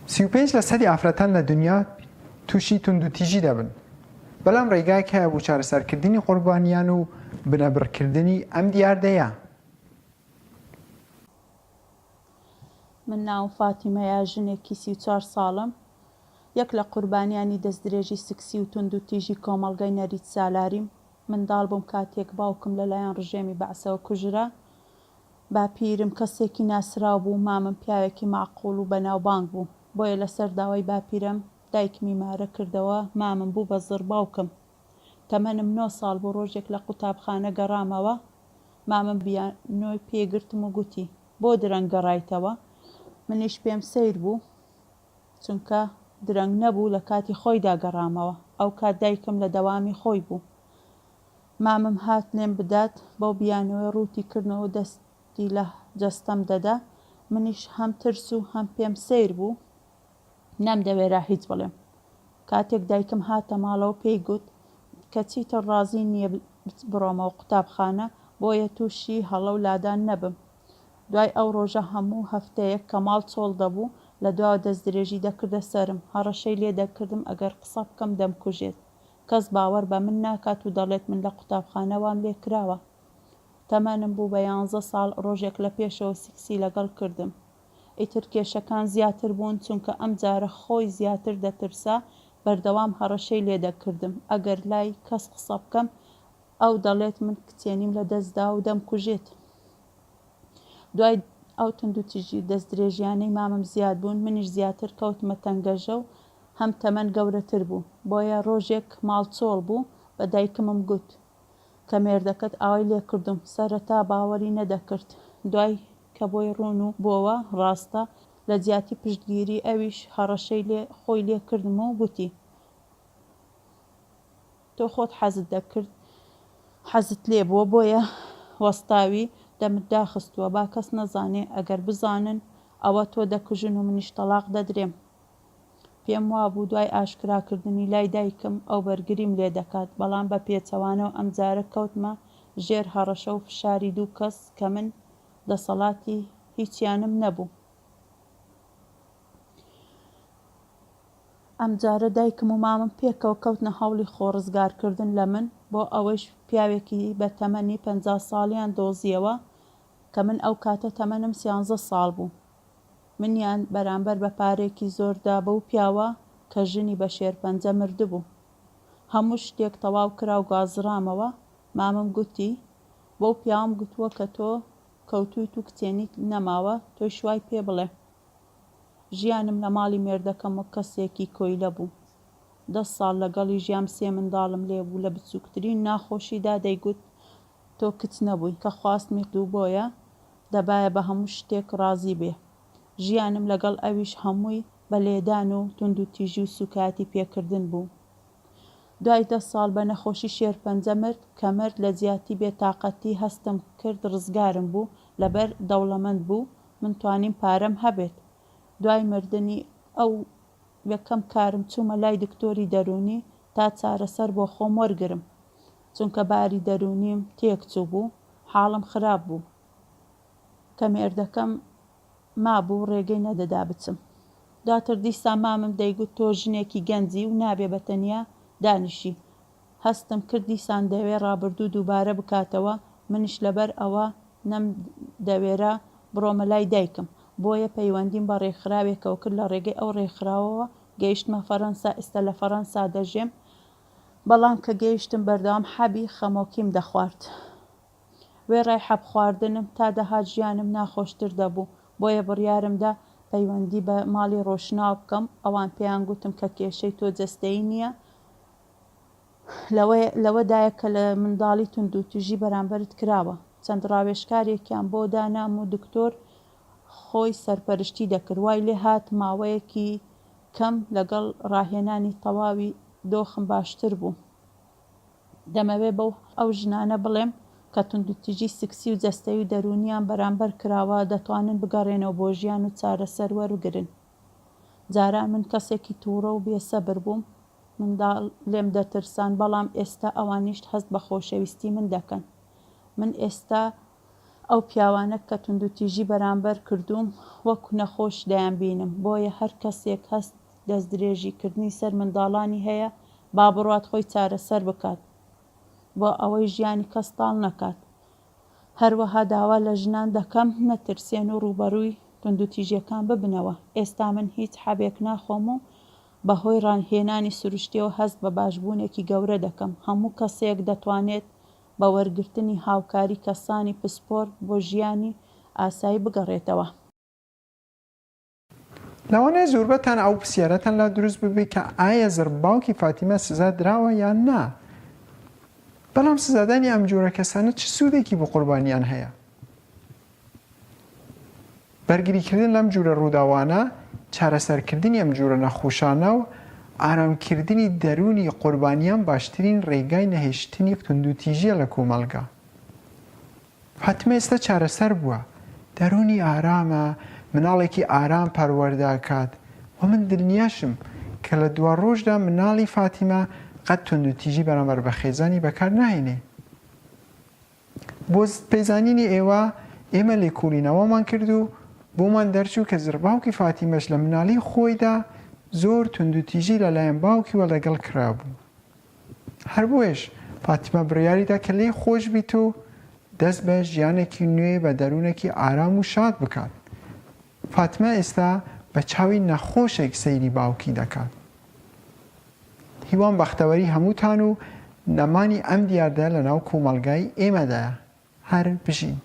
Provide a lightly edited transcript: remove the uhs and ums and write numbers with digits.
35 لەسەدی ئافرەتان لە دنیا تووشی توندوتیژی دەبن، بەڵام ڕێگایەک هەیە بۆ چارەسەرکردنی قوربانیان و بنەبڕکردنی ئەم دیاردەیە. من ناوم فاتیمەیە، ژنێکی 34 ساڵم، یەک لە قوربانیانی دەستدرێژی سکسی و توندوتیژی کۆمەڵگەی نەریتسالاریم. منداڵ بووم کاتێک باوکم لەلایەن ڕژێمی بەعسەوە کوژرا. باپیرم کەسێکی ناسراو بوو، مامم پیاوێکی مەعقوڵ و بەناوبانگ بوو، بۆیە لەسەر داوای باپیرەم دایکمی مارە کردەوە، مامم بوو بە زڕباوکم. تەمەنم نۆ ساڵ بوو ڕۆژێک لە قوتابخانە گەڕامەوە، مامم بیانۆی پێ گرتم و گوتی، بۆ درەنگ گەڕایتەوە؟ منیش پێم سەیر بوو، چونکە درەنگ نەبوو لە کاتی خۆیدا گەڕامەوە، ئەوکات دایکم لە دەوامی خۆی بوو. مامم هات لێم بدات، بەو بیانووەی ڕووتی کردمەوە و دەستی لە جەستەم دەدا، منیش هەم ترس و هەم پێم سەیر بوو، نەمدەوێرا هیچ بڵێم. کاتێک دایکم هاتە ماڵەوە پێی گوت کە چیتر ڕازی نییە بڕۆمەوە قوتابخانە، بۆیە تووشی هەڵە و لادان نەبم. دوای ئەو ڕۆژە هەموو هەفتەیەک کە ماڵ چۆڵ دەبوو، لە دواوە دەستدرێژی دەکردە سەرم، هەڕەشەی لێ دەکردم ئەگەر قسە بکەم دەمکوژێت. کەس باوەڕ بە من ناکات و دەڵێت من لە قوتابخانە وام لێ کراوە. تەمەنم بوو بە یانزە ساڵ، ڕۆژێک لە پێشەوە سیکسی لەگەڵ کردم. ئیتر کێشەکان زیاتر بوون، چونکە ئەم جارە خۆی زیاتر دەترسا، بەردەوام هەڕەشەی لێ دەکردم ئەگەر لای کەس قسە بکەم ئەو دەڵێت من کچێنیم لە دەست دا و دەمکوژێت. دوای ئەو توندوتیژی و دەستدرێژیانەی مامم زیاد بوون، منیش زیاتر کەوتمە تەنگەژە و هەم تەمەن گەورەتر بوو. بۆیە ڕۆژێک ماڵ چۆڵ بوو، بە دایکمم گوت کە مێردەکەت ئاوای لێ کردووم. سەرەتا باوەری نەدەکرد، دوای کە بۆی ڕوون و بۆوە ڕاستە، لە جیاتی پشتگیری ئەویش هەڕەشەی لێ خۆی لێ کردم و گوتی، تۆ خۆت حەزت دەکرد حەزت لێ بووە بۆیە وەستاوی دەمت داخستووە با کەس نەزانێ ئەگەر بزانن ئەوە تۆ دەکوژن و منیش تەڵاق دەدرێم پێم وابوو دوای ئاشکراکردنی لای دایکم ئەو بەرگریم لێ دەکات بەڵام بە پێچەوانەوە ئەمجارە کەوتمە ژێر هەڕەشە و فشاری دوو کەس کە من دەسەڵاتی هیچیانم نەبوو. ئەمجارە دایکم و مامم پێکەوە کەوتنە هەوڵی خۆ ڕزگارکردن لە من، بۆ ئەوەیش پیاوێکی بە تەمەنی 50 ساڵیان دۆزییەوە کە من ئەو کاتە تەمەنم سیانزە ساڵ بوو. منیان بەرامبەر بە پارەیەکی زۆر دا بەو پیاوە کە ژنی بە شێرپەنجە مردبوو. هەموو شتێک تەواو کرا و گوازرامەوە، مامم گوتی، بەو پیاوەم گوتووە کە تۆ کەوتوویت و کچێنیت نەماوە، تۆیش وای پێ بڵێ. ژیانم لە ماڵی مێردەکەم وەک کەسێکی کۆیلە بوو. دە ساڵ لەگەڵی ژیام سێ منداڵم لێ بوو لە بچووکترین ناخۆشیدا دەیگوت تۆ کچ نەبووی کە خواستمی دوو بۆیە دەبایە بە هەموو شتێک ڕازی بێ. ژیانم لەگەڵ ئەویش هەمووی بە لێدان و توندوتیژی و سووکایەتی پێکردن بوو. دوای دە ساڵ بە نەخۆشی شێرپەنجە مرد، کە مرد لە جیاتی بێ تاقەتی هەستم کرد ڕزگارم بوو، لەبەر دەوڵەمەند بوو من توانیم پارەم هەبێت. دوای مردنی ئەو یەکەم کارم چوومە لای دکتۆری دەروونی تا چارەسەر بۆ خۆم وەرگرم، چونکە باری دەروونیم تێکچووبوو، حاڵم خراپ بوو. کە مێردەکەم مابوو ڕێگەی نەدەدا بچم. دواتر دیسان مامم دەیگوت تۆ ژنێکی گەنجی و نابێ بە تەنیا دانیشی. هەستم کرد دیسان دەیەوێ ڕابردوو دووبارە بکاتەوە، منیش لەبەر ئەوە نەمدەوێرا بڕۆمە لای دایکم. بۆیە پەیوەندیم بە ڕێکخراوێکەوە کرد، لە ڕێگەی ئەو ڕێکخراوەوە گەیشتمە فەرەنسا، ئێستا لە فەرەنسا دەژێم، بەڵام کە گەیشتم بەردەوام حەبی خەمۆکیم دەخوارد. وێڕای حەب خواردنم تا دەهات ژیانم ناخۆشتر دەبوو، بۆیە بڕیارم دا پەیوەندی بە ماڵی ڕۆشناوە بکەم، ئەوان پێیان گوتم کە کێشەی تۆ جەستەیی نییە، لەوەدایە کە لە منداڵی توندوتیژی بەرامبەرت کراوە. چەند ڕاوێژکارێکیان بۆ دانام و دکتۆر خۆی سەرپەرشتی دەکرد، وای لێهات ماوەیەکی کەم لەگەڵ ڕاهێنانی تەواوی دۆخم باشتر بوو. دەمەوێ بەو ئەو ژنانە بڵێم کە توندوتیژی سکسی و جەستەیی و دەروونیان بەرامبەر کراوە، دەتوانن بگەڕێنەوە بۆ ژیان و چارەسەر وەرگرن. جاران من کەسێکی تووڕە و بێ سەبر بووم، منداڵ لێم دەترسان، بەڵام ئێستا ئەوانیش هەست بە خۆشەویستی من دەکەن. من ئێستا. ئەو پیاوانە کە توندوتیژی بەرامبەر کردووم وەک نەخۆش دەیانبینم، بۆیە هەر کەسێک هەست دەستدرێژی کردنی سەر منداڵانی هەیە با بڕوات خۆی چارەسەر بکات بۆ ئەوەی ژیانی کەس تاڵ نەکات. هەروەها داوا لە ژنان دەکەم نەترسێن و ڕووبەڕووی توندوتیژیەکان ببنەوە، ئێستا من هیچ حەبێک ناخۆم و بەهۆی ڕاهێنانی سروشتیەوە هەست بە باشبوونێکی گەورە دەکەم، هەموو کەسێک دەتوانێت بە وەرگرتنی هاوکاری کەسانی پسپۆر بۆ ژیانی ئاسایی بگەڕێتەوە. لەوانەیە زۆربەتان ئەو پرسیارەتان لا دروست ببێ کە ئایا زڕباوکی فاتیمە سزا دراوە یان نا؟ بەڵام سزادانی ئەم جۆرە کەسانە چ سوودێکی بۆ قوربانیان هەیە؟ بەرگریکردن لەم جورە ڕووداوانە، چارەسەرکردنی ئەم جورە نەخۆشانە و ئارامکردنی دەروونی قوربانیان باشترین ڕێگای نەهێشتنی توندوتیژیە لە کۆمەڵگا. فاتمە ئێستا چارەسەر بووە، دەروونی ئارامە، مناڵێکی ئارام پەروەردە ئەکات و من دلنیاشم کە لە دواڕۆژدا مناڵی فاتیمە قەت توندوتیژی بەرامبەر بە خێزانی بەکار ناهێنێ. بۆ پێزانینی ئێوە ئێمە لێکۆڵینەوەمان کرد و بۆمان دەرچوو کە زڕباوکی فاتیمەش لە مناڵی خۆیدا زۆر توندوتیژی لەلایەن باوکیوە لەگەڵ کرابوو. هەر بۆیەش فاتیمە بڕیاریدا کە لێی خۆش بیت و دەست بە ژیانێکی نوێ بە دەروونێکی ئارام و شاد بکات. فاتمە ئێستا بە چاوی نەخۆشێک سەیری باوکی دەکات. هیوام بەختەوەری هەمووتان و نەمانی ئەم دیاردە لەناو کۆمەڵگای ئێمەدایە. هەر بژین.